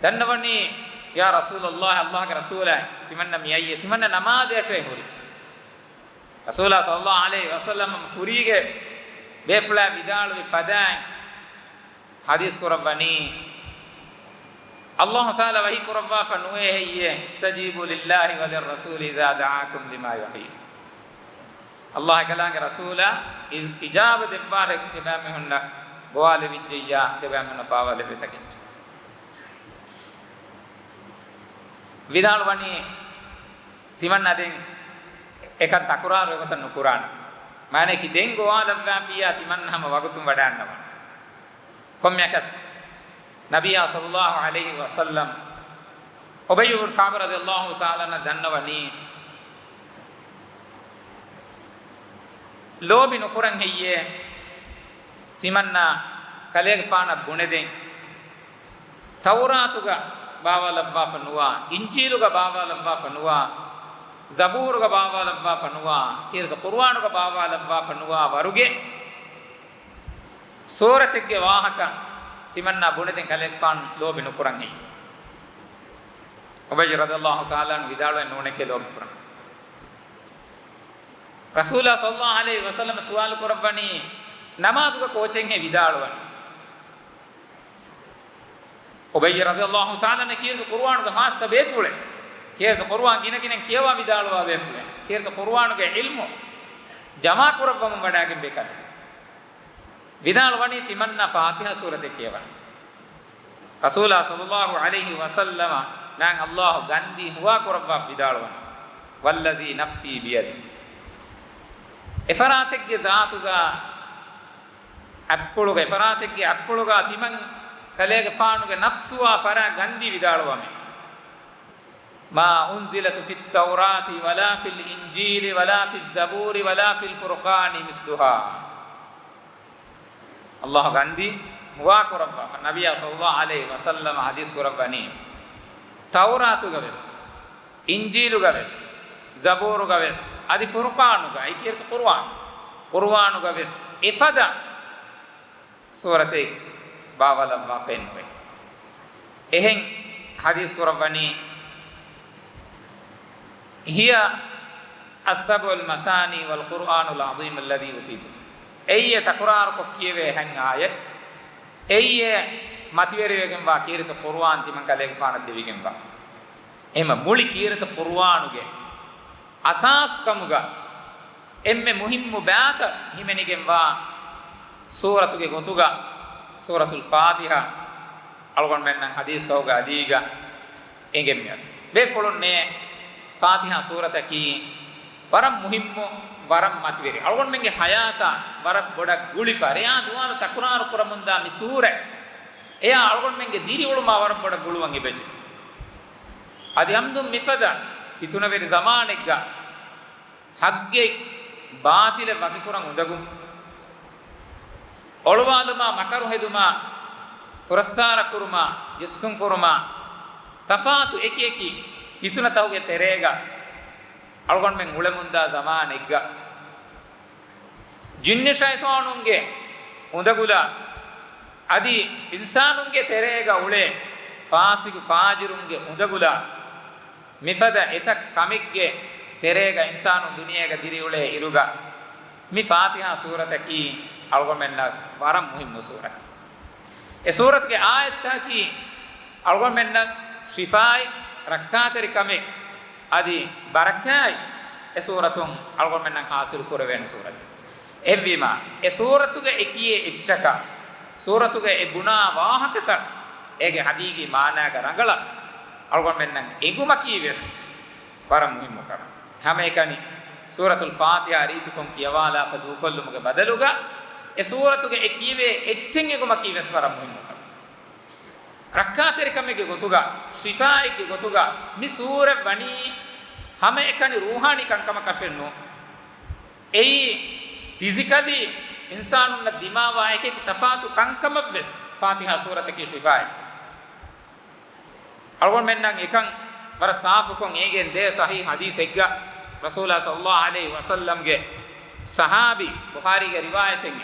ދަންނަވަނީ، "يا رسول الله، ﷲގެ ރަސޫލާ، ތިމަންނަ މި އައީ، ތިމަންނަ ނަމާދަށޭ ހުރީ." ރަސޫލާ ޞައްލައްލާހު ޢަލައިހި ވަސައްލަމް ކުރީގެ ބޭފުޅާ ވިދާޅުވި ފަދައިން ޙަދީޘް ކުރައްވަނީ، ﷲ ތަޢާލާ ވަޙީ ކުރައްވާފަ ނުވޭ ހެއްޔޭ، "اسْتَجِيبُوا لِلَّهِ وَلِلرَّسُولِ إِذَا دَعَاكُمْ لِمَا يُحْيِيكُمْ." ﷲ އެކަލާނގެ ރަސޫލާ އި-، އިޖާބަ ދެއްވާށޭ ތިބާމީހުންނަށް ގޮވާލެވިއްޖެއްޔާ، ތިބާމީހުންނަށް ބާވާލެއްވިތަކެއް. ވިދާޅުވަނީ، ތިމަންނަ ދެން އެކަން ތަކުރާރު އެގޮތަށް ނުކުރާނަން. މާނައަކީ ދެން ގޮވާލައްވާފިއްޔާ ތިމަންނަ ހަމަ ވަގުތުން ވަޑާންނަވާނެ. ކޮންމެއަކަސް ނަބިއްޔާ ޞައްލައްލާހު ޢަލައިހި ވަސައްލަމް އުބައްޔު ބުން ކަޢުބު ރަޟިޔައްލާހު ތަޢާލާ ޢަންހު ދަންނަވަނީ، ލޯބި ނުކުރަން ހެއްޔޭ ތިމަންނަ ކަލޭގެފާނަށް ބުނެދޭން؟ ތައުރާތުގަ ބާވާލައްވާފަ ނުވާ، އިންޖީލުގަ ބާވާލައްވާފަ ނުވާ، ޒަބޫރުގަ ބާވާލައްވާފަ ނުވާ، ކީރިތި ޤުރުއާނުގަ ބާވާލައްވާފަ ނުވާ ވަރުގެ ސޫރަތެއްގެ ވާހަކަ ތިމަންނާ ބުނެދޭން ކަލޭގެފާނު ލޯބި ނުކުރަން ހެއްޔޭ؟ އުބައްޔު ރަޟިޔައްލާހު ތަޢާލާ ޢަންހު ވިދާޅުވެ ނޫނެކޭ ލޯބި ކުރަން. ރަސޫލާ ޞައްލައްލާހު ޢަލައިހި ވަސައްލަމަ ސުވާލު ކުރައްވަނީ، ނަމާދުގަ ކޯޗެއްހޭ ވިދާޅުވަނީ؟ އުބައްޔު ރަޟިޔައްލާހު ތަޢާލާ ޢަންހު ކީރިތި ޤުރުއާނުގެ ޚާއްޞަ ބޭފުޅެއް. ކީރިތި ޤުރުއާން ގިނަގިނައިން ކިޔަވާ ވިދާޅުވާ ބޭފުޅެއް. ކީރިތި ޤުރުއާނުގެ ޢިލްމު ޖަމާ ކުރައްވަމުން ވަޑާގެން ބޭކަލެއް. ވިދާޅުވަނީ ތިމަންނަ ފާތިޙާ ސޫރަތެއް ކިޔަވަން. ރަސޫލާ ޞައްލައްލާހު ޢަލައިހި ވަސައްލަމަ ނާން ﷲ ގަންދީ ހުވާ ކުރައްވާ ވިދާޅުވަނީ، "والذي نفسي بيده." އެފަރާތެއްގެ ޒާތުގަ އަތްޕުޅުގަ، އެފަރާތެއްގެ އަތްޕުޅުގަ ތިމަން ކަލޭގެފާނުގެ ނަފްސުވާ ފަރާ ގަންދީ ވިދާޅުވަމޭ. ما أنزلت في التوراة ولا في الإنجيل ولا في الزبور ولا في الفرقان مثلها. ﷲ ގަންދީ ހުވާކުރައްވާފަ، ނަބިއްޔާ ޞައްލައްލާހު ޢަލައިހި ވަސައްލަމަ ޙަދީޘް ކުރައްވަނީ، ތައުރާތުގަ ވެސް، އިންޖީލުގަ ވެސް، ޒަބޫރުގަ ވެސް، އަދި ފުރުޤާނުގަ، އެއީ ކީރިތި ޤުރުއާން، ޤުރުއާނުގަ ވެސް އެފަދަ ސޫރަތެއް ބާވަލައްވާފައެއްނުވޭ. އެހެން ޙަދީޘް ކުރައްވަނީ، هي السبع المثاني والقرآن العظيم الذي أوتيتم. އެއީ ތަކުރާރުކޮށް ކިޔެވޭ އެހެން އާޔަތް. އެއީ މަތިވެރިވެގެންވާ ކީރިތި ޤުރުއާން ތިމަން ކަލޭގެފާނަށް ދެވިގެންވާ. އެހެންމަ މުޅި ކީރިތި ޤުރުއާނުގެ އަސާސްކަމުގަ އެންމެ މުހިއްމު ބައިތައް ހިމެނިގެންވާ ސޫރަތުގެ ގޮތުގަ ސޫރަތުލް ފާތިޙާ އަޅުގަނޑުމެންނަށް ޙަދީޘްތަކުގަ އަލީގަ އެނގެން މިއޮތީ. ބޭފުޅުންނޭ، ފާތިޙާ ސޫރަތަކީ ވަރަށް މުހިއްމު، ވަރަށް މަތިވެރި، އަޅުގަނޑުމެންގެ ޙަޔާތާ ވަރަށް ބޮޑަށް ގުޅިފަ، ރެޔާ ދުވާލު ތަކުރާރު ކުރަމުންދާ މި ސޫރަތް، އެޔާ އަޅުގަނޑުމެންގެ ދިރިއުޅުމާ ވަރަށް ބޮޑަށް ގުޅުވަން އެބަޖެހޭ. އަދި އަމްދުން މިފަދަ ފިތުނަވެރި ޒަމާނެއްގަ ޙައްޤެއް ބާޠިލެއް ވަކިކުރަން އުނދަގޫ، އޮޅުވާލުމާ، މަކަރު ހެދުމާ، ފުރައްސާރަ ކުރުމާ، ޖެއްސުން ކުރުމާ، ތަފާތު އެކި އެކި ފިތުނަތަކުގެ ތެރޭގަ އަޅުގަނޑުމެން އުޅެމުންދާ ޒަމާނެއްގަ، ޖިންނި ޝައިޠާނުންގެ އުނދަގުލާ، އަދި އިންސާނުންގެ ތެރޭގަ އުޅޭ ފާސިގު ފާޖިރުންގެ އުނދަގުލާ، މިފަދަ އެތައް ކަމެއްގެ ތެރޭގަ އިންސާނުން ދުނިޔޭގަ ދިރިއުޅޭ އިރުގަ، މި ފާތިޙާ ސޫރަތަކީ އަޅުގަނޑުމެންނަށް ވަރަށް މުހިއްމު ސޫރަތެއް. އެ ސޫރަތުގެ އާޔަތްތަކަކީ އަޅުގަނޑުމެންނަށް ޝިފާއެއް، ރައްކާތެރިކަމެއް، އަދި ބަރަކާތް އެ ސޫރަތުން އަޅުގަނޑުމެންނަށް ޙާޞިލު ކުރެވޭނެ ސޫރަތެއް. އެހެންވީމާ، އެ ސޫރަތުގަ އެ ކިޔޭ އެއްޗަކަށް، ސޫރަތުގަ އެ ބުނާ ވާހަކަތައް އޭގެ ޙަޤީޤީ މާނާގަ ރަނގަޅަށް އަޅުގަނޑުމެންނަށް އެނގުމަކީ ވެސް ވަރަށް މުހިއްމު ކަމެއް. ހަމައެކަނި ސޫރަތުލް ފާތިޙާ ރީތިކޮށް ކިޔަވާލާފަ ދޫކޮށްލުމުގެ ބަދަލުގަ، އެ ސޫރަތުގަ އެ ކިޔެވޭ އެއްޗެއް އެނގުމަކީ ވެސް ވަރަށް މުހިއްމު ކަމެއް. ރައްކާތެރިކަމެއްގެ ގޮތުގަ، ޝިފާއެއްގެ ގޮތުގަ މި ސޫރަތް ވަނީ ހަމައެކަނި ރޫޙާނީ ކަންކަމަކަށެއް ނޫން. އެއީ ފިޒިކަލީ އިންސާނުންނަށް ދިމާވާ އެކި ތަފާތު ކަންކަމަށް ވެސް ފާތިޙާ ސޫރަތަކީ ޝިފާއެއް. އަޅުގަނޑުމެންނަށް އެކަން ވަރަށް ސާފުކޮށް އެނގެން ދޭ ޞަޙީޙު ޙަދީޘެއްގަ ރަސޫލާ ޞައްލައްލާހު ޢަލައިހި ވަސައްލަމްގެ ޞަޙާބީ، ބުޚާރީގެ ރިވާޔަތެއް،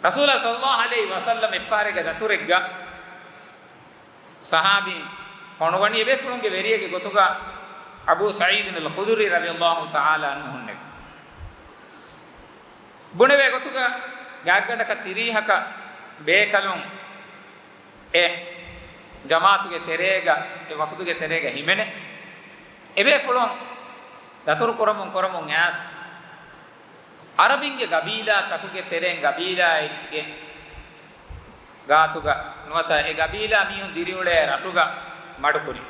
ރަސޫލާ ޞައްލައްލާހު ޢަލައިހި ވަސައްލަމް އެއްފަހަރެއްގަ ދަތުރެއްގަ ޞަޙާބީން ފޮނުވަނީ އެބޭފުޅުންގެ ވެރިއެއްގެ ގޮތުގަ އަބޫ ސަޢީދުން އަލްޚުދުރީ ރަޟިޔައްލާހު ތަޢާލާ ޢަންހު ހުންނެވި. ބުނެވޭ ގޮތުގަ ގާތްގަނޑަކަށް ތިރީހަކަށް ބޭކަލުން އެ ޖަމާޢަތުގެ ތެރޭގަ، އެ ވަފުދުގެ ތެރޭގަ ހިމެނޭ. އެބޭފުޅުން ދަތުރު ކުރަމުން ކުރަމުން އައިސް، އަރަބިންގެ ގަބީލާ ތަކުގެ ތެރެއިން ގަބީލާއެއްގެ ގާތުގަ ނުވަތަ އެ ގަބީލާ މީހުން ދިރިއުޅޭ ރަށުގަ މަޑުކުރި.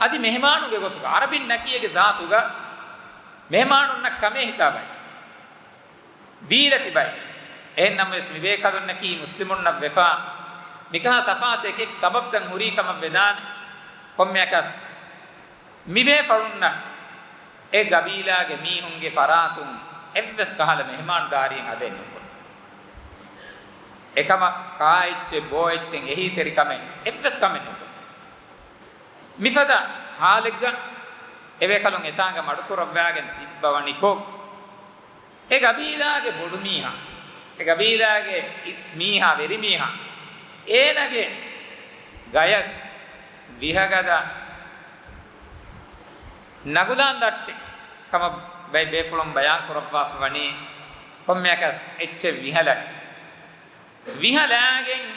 އަދި މެހެމާނުގެ ގޮތުގަ، އަރަބިންނަކީ އޭގެ ޒާތުގަ މެހެމާނުންނަށް ކަމޭ ހިތާ ބައި، ދީލަތި ބައި. އެހެންނަމަވެސް މިބޭކަލުންނަކީ މުސްލިމުންނަށް ވެފާ މިކަހަލަ ތަފާތު އެކި އެކި ސަބަބުތައް ހުރީ ކަމަށް ވެދާނެ. ކޮންމެއަކަސް މިބޭފަޅުންނަށް އެ ގަބީލާގެ މީހުންގެ ފަރާތުން އެއްވެސް ކަހަލަ މެހެމާންދާރީއެއް އަދައެއް ނުކުރި. އެކަމަށް ކާއެއްޗެއް ބޯއެއްޗެއް އެހީތެރިކަމެއް އެއްވެސް ކަމެއް ނުކުރި. މިފަދަ ހާލެއްގަ އެބޭކަލުން އެތާނގަ މަޑުކުރައްވާގެން ތިއްބަވަނިކޮށް، އެ ގަބީލާގެ ބޮޑުމީހާ، އެ ގަބީލާގެ އިސް މީހާ، ވެރިމީހާ، އޭނަގެ ގަޔަށް ވިހަގަދަ ނަގުލާން ދައްޓި ކަމަށް ބައި ބޭފުޅުން ބަޔާން ކުރައްވާފަ ވަނީ، ކޮންމެއަކަސް އެއްޗެއް ވިހަލަން. ވިހަލާގެން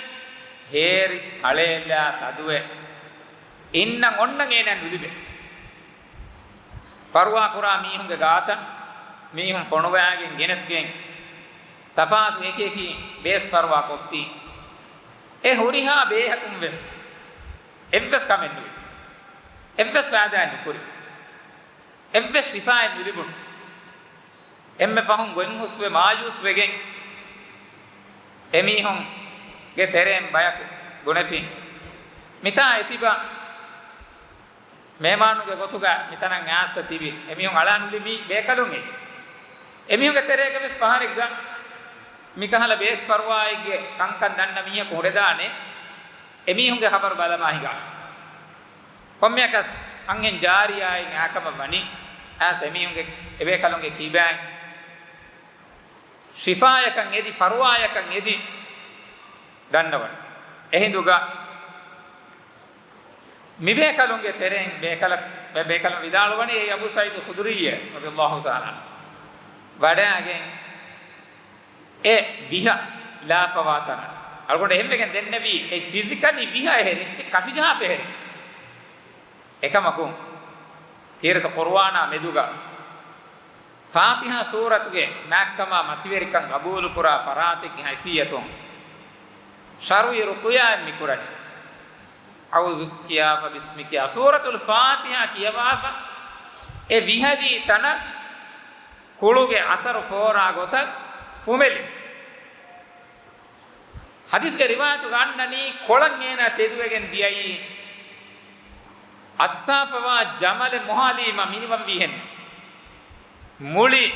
ހޭރި ހަޅޭލާ ތަދުވެ އިންނަން އޮންނަން އޭނަ ނުލިބޭ. ފަރުވާކުރާ މީހުންގެ ގާތަށް މީހުން ފޮނުވާގެން ގެނެސްގެން، ތަފާތު އެކި އެކި ބޭސް ފަރުވާ ކޮށްފި. އެ ހުރިހާ ބޭހަކުން ވެސް އެއްވެސް ކަމެއް ނުވި. އެއްވެސް ފައިދާއެއް ނުކުރި. އެއްވެސް ޝިފާއެއް ނުލިބުނު. އެންމެ ފަހުން ގޮތްހުސްވެ މާޔޫސްވެގެން އެމީހުންގެ ތެރެއިން ބަޔަކު ބުނެފިން، މިތާ އެތިބަ މޭމާނުގެ ގޮތުގަ މިތަނަށް އައިސް ތިބި އެމީހުން އަޅާނުލި މީ ބޭކަލުން އެ. އެމީހުންގެ ތެރޭގަ ވެސް ފަހަރެއްގަ މިކަހަލަ ބޭސް ފަރުވާއެއްގެ ކަންކަން ދަންނަ މީހަކު ހުރެދާނެ. އެމީހުންގެ ހަބަރު ބަލަމާ ހިނގާފަ. ކޮންމެއަކަސް އަންހެން ޖާރިޔާއިން އާކަމަށް ވަނީ، އައިސް އެމީހުންގެ އެބޭކަލުންގެ ކިބައިން ޝިފާޔަކަށް އެދި، ފަރުވާޔަކަށް އެދި ދަންނަވަން. އެހިނދުގަ މިބޭކަލުންގެ ތެރެއިން ބޭކަލަ-، ބޭ-، ބޭކަލުން ވިދާޅުވަނީ އެ އަބޫ ސަޢީދު ޚުދުރީއޭ ރަޟިޔަﷲ ތަޢާލާ ޢަންހު ވަޑައިގެން އެ ވިހަ ލާފަވާ ތަނަށް. އަޅުގަނޑު އެހެންވެގެން ދެންނެވީ އެ ފިޒިކަލީ ވިހަ އެހެރެ، އެއްޗެއް ކަށިޖަހާފަ އެހެރެ. އެކަމަކު، ކީރިތި ޤުރުއާނާ މެދުގަ ފާތިޙާ ސޫރަތުގެ މާތްކަމާ މަތިވެރިކަން ޤަބޫލުކުރާ ފަރާތެއްގެ ހައިސިއްޔަތުން ޝަރުޢީ ރުޤުޔާއެއް މިކުރަނީ. އަޢޫޛު ކިޔާފަ، ބިސްމި ކިޔާ، ސޫރަތުލް ފާތިޙާ ކިޔަވާފަ، އެ ވިހަލީ ތަނަށް ކުޅުގެ އަސަރު ފޯރާ ގޮތަށް ފުމެލި. ޙަދީޘްގެ ރިވާޔަތުގަ އަންނަނީ، ކޮޅަށް އޭނާ ތެދުވެގެން ދިޔައީ، އައްސާފަވާ ޖަމަލެއް މޮހާލީމަ މިނިވަންވީހެން. މުޅި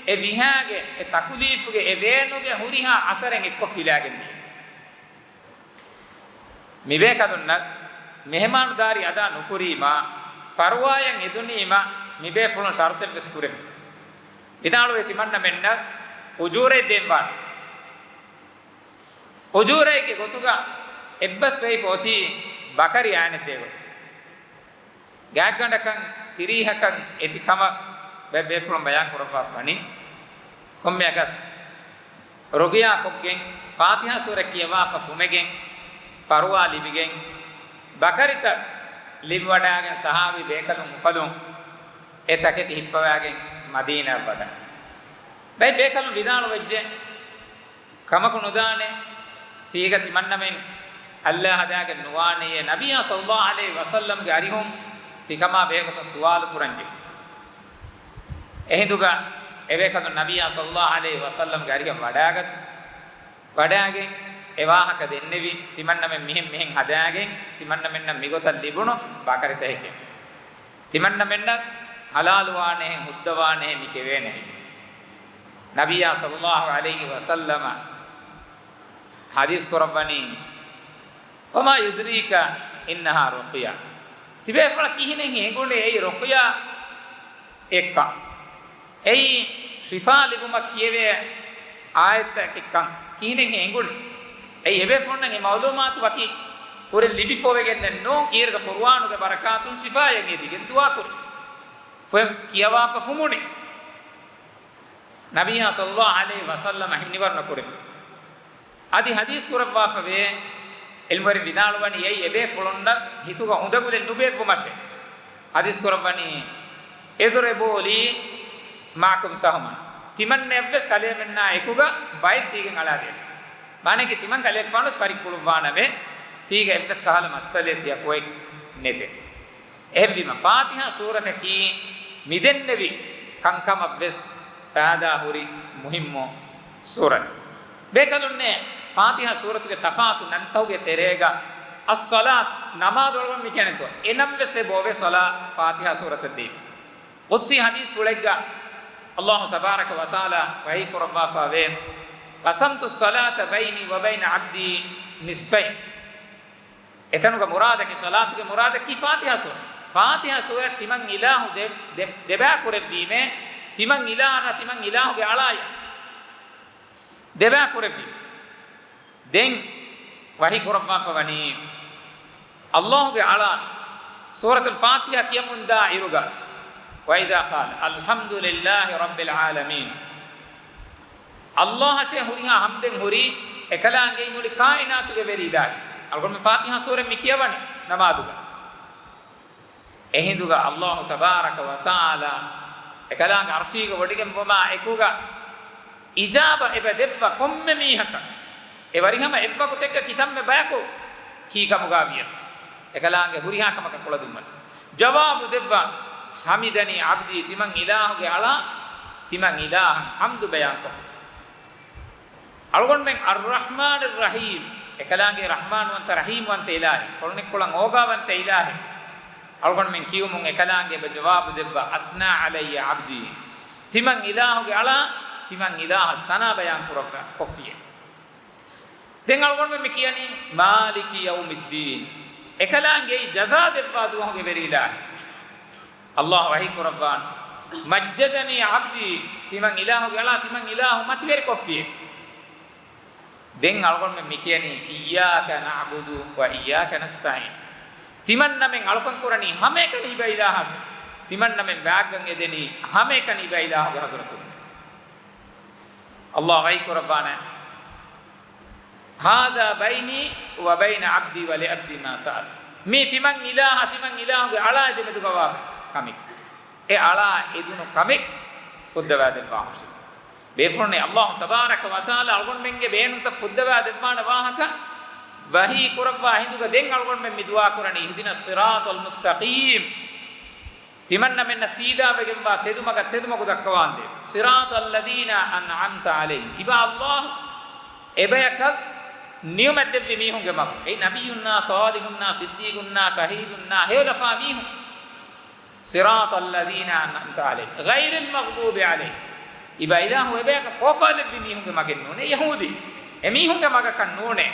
އެ ވިހާގެ އެ ތަކުލީފުގެ އެ ވޭނުގެ ހުރިހާ އަސަރެއް އެއްކޮށް ފިލާގެން ދިޔަ. މިބޭކަލުންނަށް މެހެމާނުދާރީ އަދާ ނުކުރީމާ، ފަރުވާޔަށް އެދުނީމާ، މިބޭފުޅުން ޝަރުތެއްވެސް ކުރެވި. ވިދާޅުވޭ ތިމަންނަމެންނަށް އުޖޫރައެއް ދޭންވާނެ. އުޖޫރައެއްގެ ގޮތުގަ އެއްބަސްވެވިފަ އޮތީ ބަކަރި އައިނެއްދޭ ގޮތަށް. ގާތްގަނޑަކަށް ތިރީހަކަށް އެތި ކަމަށް ބައެއް ބޭފުޅުން ބަޔާން ކުރައްވާފަ ވަނީ. ކޮންމެއަކަސް ރުޤުޔާ ކޮށްގެން، ފާތިޙާ ސޫރަ ކިޔަވާފަ ފުމެގެން، ފަރުވާ ލިބިގެން، ބަކަރިތައް ލިބިވަޑާގެން ޞަޙާބީ ބޭކަލުން އުފަލުން އެ ތަކެތި ހިއްޕަވާގެން މަދީނާއަށް ވަޑާ. ބައެއް ބޭކަލުން ވިދާޅުވެއްޖެ، ކަމަކު ނުދާނެ، ތީގަ ތިމަންނަމެން ﷲ ހަދާގެން ނުވާނެޔޭ، ނަބިއްޔާ ޞައްލަﷲ ޢަލައިހި ވަސައްލަމްގެ އަރިހުން ތިކަމާ ބެހޭގޮތުން ސުވާލު ކުރަންޖެހޭ. އެހިނދުގަ އެބޭކަލުން ނަބިއްޔާ ޞައްލަﷲ ޢަލައިހި ވަސައްލަމްގެ އަރިހަށް ވަޑާގަތު، ވަޑާގެން އެ ވާހަކަ ދެންނެވި، ތިމަންނަމެން މިހެން މިހެން ހަދާގެން، ތިމަންނަމެންނަށް މިގޮތަށް ލިބުނު ބަކަރިތަކެކޭ. ތިމަންނަމެންނަށް ޙަލާލުވާނެހެން ހުއްދަވާނެހެން މި ކެވޭނެހެން. ނަބިއްޔާ ޞައްލަﷲ ޢަލައިހި ވަސައްލަމަ ޙަދީޘް ކުރައްވަނީ، "وما يدريك إنها رقية." ތިބޭފުޅަށް ކިހިނެއް އެނގުނީ އެއީ ރުޤުޔާ އެއްކަން. އެއީ ޝިފާ ލިބުމަށް ކިޔެވޭ އާޔަތްތަކެއްކަން ކިހިނެއް އެނގުނީ؟ އެއީ އެބޭފުޅުންނަށް އެ މަޢުލޫމާތު ވަކި ކުރިން ލިބިފަވެގެންނެއް ނޫން، ކީރިތި ޤުރުއާނުގެ ބަރަކާތުން ޝިފާއެއް އެދިގެން ދުޢާ ކުރި. ފެ-، ކިޔަވާފަ ފުމުނި. ނަބިއްޔާ ޞައްލަﷲ ޢަލައިހި ވަސައްލަމަ ހިނިވަރުނަ ކުރެއްވި. އަދި ޙަދީޘް ކުރައްވާފަވޭ، ޢިލްމުވެރިން ވިދާޅުވަނީ އެއީ އެބޭފުޅުންނަށް ހިތުގަ އުނދަގުލެއް ނުބޭއްވުމަށޭ. ޙަދީޘް ކުރައްވަނީ، "اضربوا لي معكم سهما." ތިމަންނަޔަށްވެސް ކަލޭމެންނާ އެކުގަ ބައެއް ދީގެން އަޅާދޭށޭ. މާނައަކީ ތިމަން ކަލޭގެފާނުވެސް ފަރިއްކުޅުއްވާނަމޭ، ތީގަ އެއްވެސް ކަހަލަ މައްސަލައެއް ތިޔަ ކޮއެއް ނެތޭ. އެހެންވީމަ، ފާތިޙާ ސޫރަތަކީ މިދެންނެވި ކަންކަމަށްވެސް ފައިދާ ހުރި މުހިއްމު ސޫރަތެއް. ބޭކަލުންނޭ ފާތިޙާ ސޫރަތުގެ ތަފާތު ނަންތަހުގެ ތެރޭގަ، އައްޞަލާތު، ނަމާދު އަޅުގަނޑު މި ކިޔަނެތޯ، އެނަމަވެސް އެބައޮވޭ ޞަލާ-، ފާތިޙާ ސޫރަތަށް ދީފަ. ޤުދްސީ ޙަދީޘްފުޅެއްގަ ﷲ ތަބާރަކަ ވަތަޢާލާ ވަޙީ ކުރައްވާފަވޭ، "قسمت الصلاة بيني وبين عبدي نصفين." އެތަނުގަ މުރާދަކީ، ޞަލާތުގެ މުރާދަކީ ފާތިޙާ ސޫރަ. ފާތިޙާ ސޫރަ ތިމަން އިލާހު ދެ-، ދެ-، ދެބައިކުރެއްވީމޭ، ތިމަން އިލާހަށް ތިމަން އިލާހުގެ އަޅާޔަށް ދެބައިކުރެއްވީމޭ. ދެން ވަޙީ ކުރައްވާފަ ވަނީ، ﷲގެ އަޅާ ސޫރަތުލް ފާތިޙާ ކިޔަމުންދާ އިރުގަ، "وإذا قال الحمد لله رب العالمين." ﷲ އަށޭ ހުރިހާ ޙަމްދެއް ހުރީ އެކަލާނގެ މުޅި ކާއިނާތުގެ ވެރި އިލާހި. އަޅުގަނޑުމެން ފާތިޙާ ސޫރަ މި ކިޔަވަނީ ނަމާދުގަ. އެހިނދުގަ ﷲ ތަބާރަކަ ވަތަޢާލާ އެކަލާނގެ ޢަރްޝީގަ ވޮޑިގެންވުމާ އެކުގަ އިޖާބަ އެބަ ދެއްވަ ކޮންމެ މީހަކަށް އެ ވަރިހަމަ އެއްވަގުތެއްގަ ކިތަންމެ ބަޔަކު ކީ ކަމުގަ ވިޔަސް، އެކަލާނގެ ހުރިހާ ކަމަކަށް ކުޅަދުންވަން. ޖަވާބު ދެއްވަ، "حمدني عبدي" ތިމަން އިލާހުގެ އަޅާ، ތިމަން އިލާހަށް ޙަމްދު ބަޔާންކޮށްފަ. އަޅުގަނޑުމެން އައްރަޙްމާނިއްރަޙީމް، އެކަލާނގެ ރަޙްމާންވަންތަ ރަޙީމްވަންތަ އިލާހެއް، ކޮޅުނިއްކޮޅަށް އޯގާވަންތަ އިލާހެއް. އަޅުގަނޑުމެން ކިޔުމުން އެކަލާނގެ އެބަ ޖަވާބު ދެއްވާ، "أثنى علي عبدي." ތިމަން އިލާހުގެ އަޅާ، ތިމަން އިލާހަށް ސަނާ ބަޔާން ކުރައްވާ، ކޮށްފިއޭ. ދެން އަޅުގަނޑުމެން މި ކިޔަނީ، "مالك يوم الدين." އެކަލާނގެ އެއީ ޖަޒާ ދެއްވާ ދުވަހުގެ ވެރި އިލާހެއް. އައްލާހު ވަޙީ ކުރައްވާނެ، "مجدني عبدي." ތިމަން އިލާހުގެ އަޅާ، ތިމަން އިލާހު މަތިވެރި ކޮށްފިއޭ. ދެން އަޅުގަނޑުމެން މި ކިޔަނީ، "إياك نعبد وإياك نستعين." ތިމަންނަމެން އަޅުކަން ކުރަނީ ހަމައެކަނި އިބަ އިލާހަށް. ތިމަންނަމެން ވާގްގަން އެދެނީ ހަމައެކަނި އިބަ އިލާހުގެ ޙަޟްރަތުން. އައްލާހު ވަޙީ ކުރައްވާނެ، "هذا بيني وبين عبدي ولعبدي ما سأل." މީ ތިމަން އިލާހަށް، ތިމަން އިލާހުގެ އަޅާ ދެމެދުގަ ވާ ކަމެއް. އެ އަޅާ އެދުނު ކަމެއް ފުއްދަވާ ދެއްވާ ހުށި. ބޭފުޅުންނޭ، އައްލާހު ތަބާރަކަ ވަތަޢާލާ އަޅުގަނޑުމެންގެ ބޭނުންތައް ފުއްދަވާ ދެއްވާނެ ވާހަކަ ވަޙީ ކުރައްވާ ހިނދުގަ ދެން އަޅުގަނޑުމެން މި ދުޢާ ކުރަނީ، "اهدنا الصراط المستقيم." ތިމަންނަމެންނަށް ސީދާވެގެންވާ ތެދުމަގަށް ތެދުމަގު ދައްކަވާނދޭ. صراط الذين أنعمت عليهم. އިބަ އައްލާހު އެބަޔަކަށް ނިޢުމަތް ދެއްވި މީހުންގެ މަގު. އެއީ ނަބިއްޔުންނާ، ޞާލިޙުންނާ، ޞިއްދީޤުންނާ، ޝަހީދުންނާ، ހެޔޮލަފާ މީހުން. صراط الذين أنعمت عليهم غير المغضوب عليهم. އިބަ އިލާހު އެބަޔަކަށް ކޯފާލެއްވި މީހުންގެ މަގެއް ނޫނޭ، ޔަހޫދީ. އެމީހުންގެ މަގަކަށް ނޫނޭ.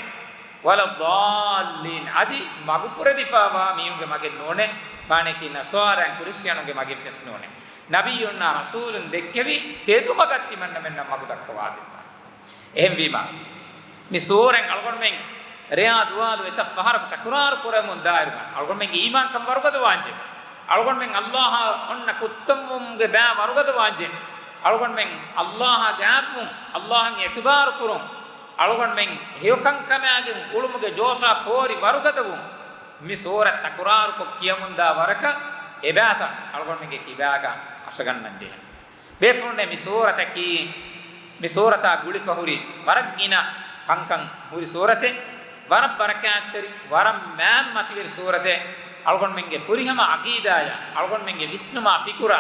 ولا الضالين. އަދި މަގުފުރެދިފާވާ މީހުންގެ މަގެއް ނޫނޭ. މާނައަކީ ނަޞާރާއިން ކްރިސްޓިއަނުންގެ މަގެއްވެސް ނޫނޭ. ނަބިއްޔުންނާ ރަސޫލުން ދެއްކެވި ތެދުމަގަށް ތިމަންނަމެންނަށް މަގު ދައްކަވާދެއްވާ. އެހެންވީމަ، މި ސޫރަތް އަޅުގަނޑުމެން ރެޔާ ދުވާލު އެތައް ފަހަރަކު ތަކުރާރު ކުރަމުން ދާއިރުގަ، އަޅުގަނޑުމެންގެ އީމާންކަން ވަރުގަދަވާންޖެ. އަޅުގަނޑުމެން އައްލާހާ އޮންނަ ކުއްތަންވުމުގެ ބައި ވަރުގަދަވާންޖެ. އަޅުގަނޑުމެން އައްލާހާ ގާތްވުން، އައްލާހަށް އިޢުތިބާރު ކުރުން، އަޅުގަނޑުމެން ހެޔޮކަންކަމާގެން އުޅުމުގެ ޖޯޝާ ފޯރި ވަރުގަދަވުން، މި ސޫރަތް ތަކުރާރުކޮށް ކިޔަމުންދާ ވަރަކަށް އެބައިތައް އަޅުގަނޑުމެންގެ ކިބާގަ އަށަގަންނަންޖެހޭ. ބޭފުޅުންނޭ، މި ސޫރަތަކީ، މި ސޫރަތާ ގުޅިފަ ހުރި ވަރަށް ގިނަ ކަންކަން ހުރި ސޫރަތެއް، ވަރަށް ބަރަކާތްތެރި، ވަރަށް މާތް މަތިވެރި ސޫރަތެއް. އަޅުގަނޑުމެންގެ ފުރިހަމަ ޢަޤީދާޔާ، އަޅުގަނޑުމެންގެ ވިސްނުމާ ފިކުރާ،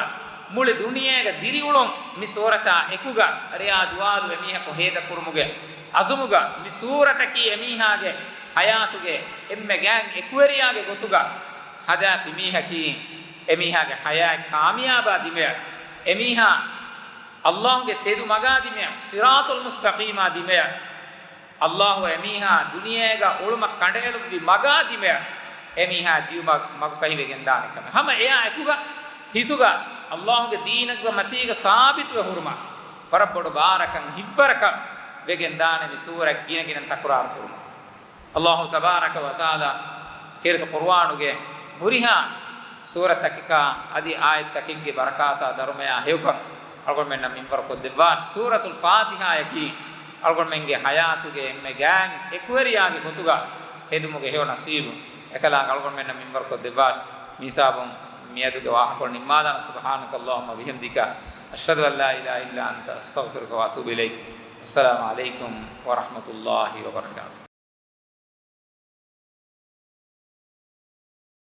މުޅި ދުނިޔޭގަ ދިރިއުޅުން މި ސޫރަތާ އެކުގަ ރެޔާ ދުވާލު އެމީހަކު ހޭދަކުރުމުގެ އަޒުމުގަ، މި ސޫރަތަކީ އެމީހާގެ ޙަޔާތުގެ އެންމެ ގާތް އެކުވެރިޔާގެ ގޮތުގަ ހަދާފި މީހަކީ، އެމީހާގެ ޙަޔާތް ކާމިޔާބާ ދިމަޔަށް، އެމީހާ އައްލާހުގެ ތެދު މަގާ ދިމަޔަށް، ޞިރާޠުލް މުސްތަޤީމާ ދިމަޔަށް، އައްލާހު އެމީހާ ދުނިޔޭގަ އުޅުމަށް ކަނޑައެޅުއްވި މަގާ ދިމަޔަށް، އެމީހާ ދިޔުމަށް މަގުފަހިވެގެން ދާނެ ކަމެއް. ހަމަ އެއާ އެކުގަ ހިތުގަ އައްލާހުގެ ދީނެއްގެ މަތީގަ ސާބިތުވެ ހުރުމަށް ވަރަށް ބޮޑު ބާރަކަށް ހިތްވަރަކަށް ވެގެން ދާނެ މި ސޫރަތް ގިނަގިނަން ތަކުރާރު ކުރުމަށް. އައްލާހު ތަބާރަކަ ވަތަޢާލާ ކީރިތި ޤުރުއާނުގެ ހުރިހާ ސޫރަތްތަކަކާ އަދި އާޔަތްތަކެއްގެ ބަރަކާތާ ދަރުމަޔާ ހެޔޮކަން އަޅުގަނޑުމެންނަށް މިންވަރުކޮށްދެއްވާށި. ސޫރަތުލް ފާތިޙާޔަކީ އަޅުގަނޑުމެންގެ ޙަޔާތުގެ އެންމެ ގާތް އެކުވެރިޔާގެ ގޮތުގަ ހެދުމުގެ ހެޔޮ ނަސީބު އެކަލާނގެ އަޅުގަނޑުމެންނަށް މިންވަރުކޮށްދެއްވާށި. މިހިސާބުން މިއަދުގެ ވާހަކަކޮޅު ނިންމާލާނަން. سبحانك اللهم وبحمدك، أشهد أن لا إله إلا أنت، أستغفرك وأتوب إليك. السلام عليكم ورحمة الله وبركاته.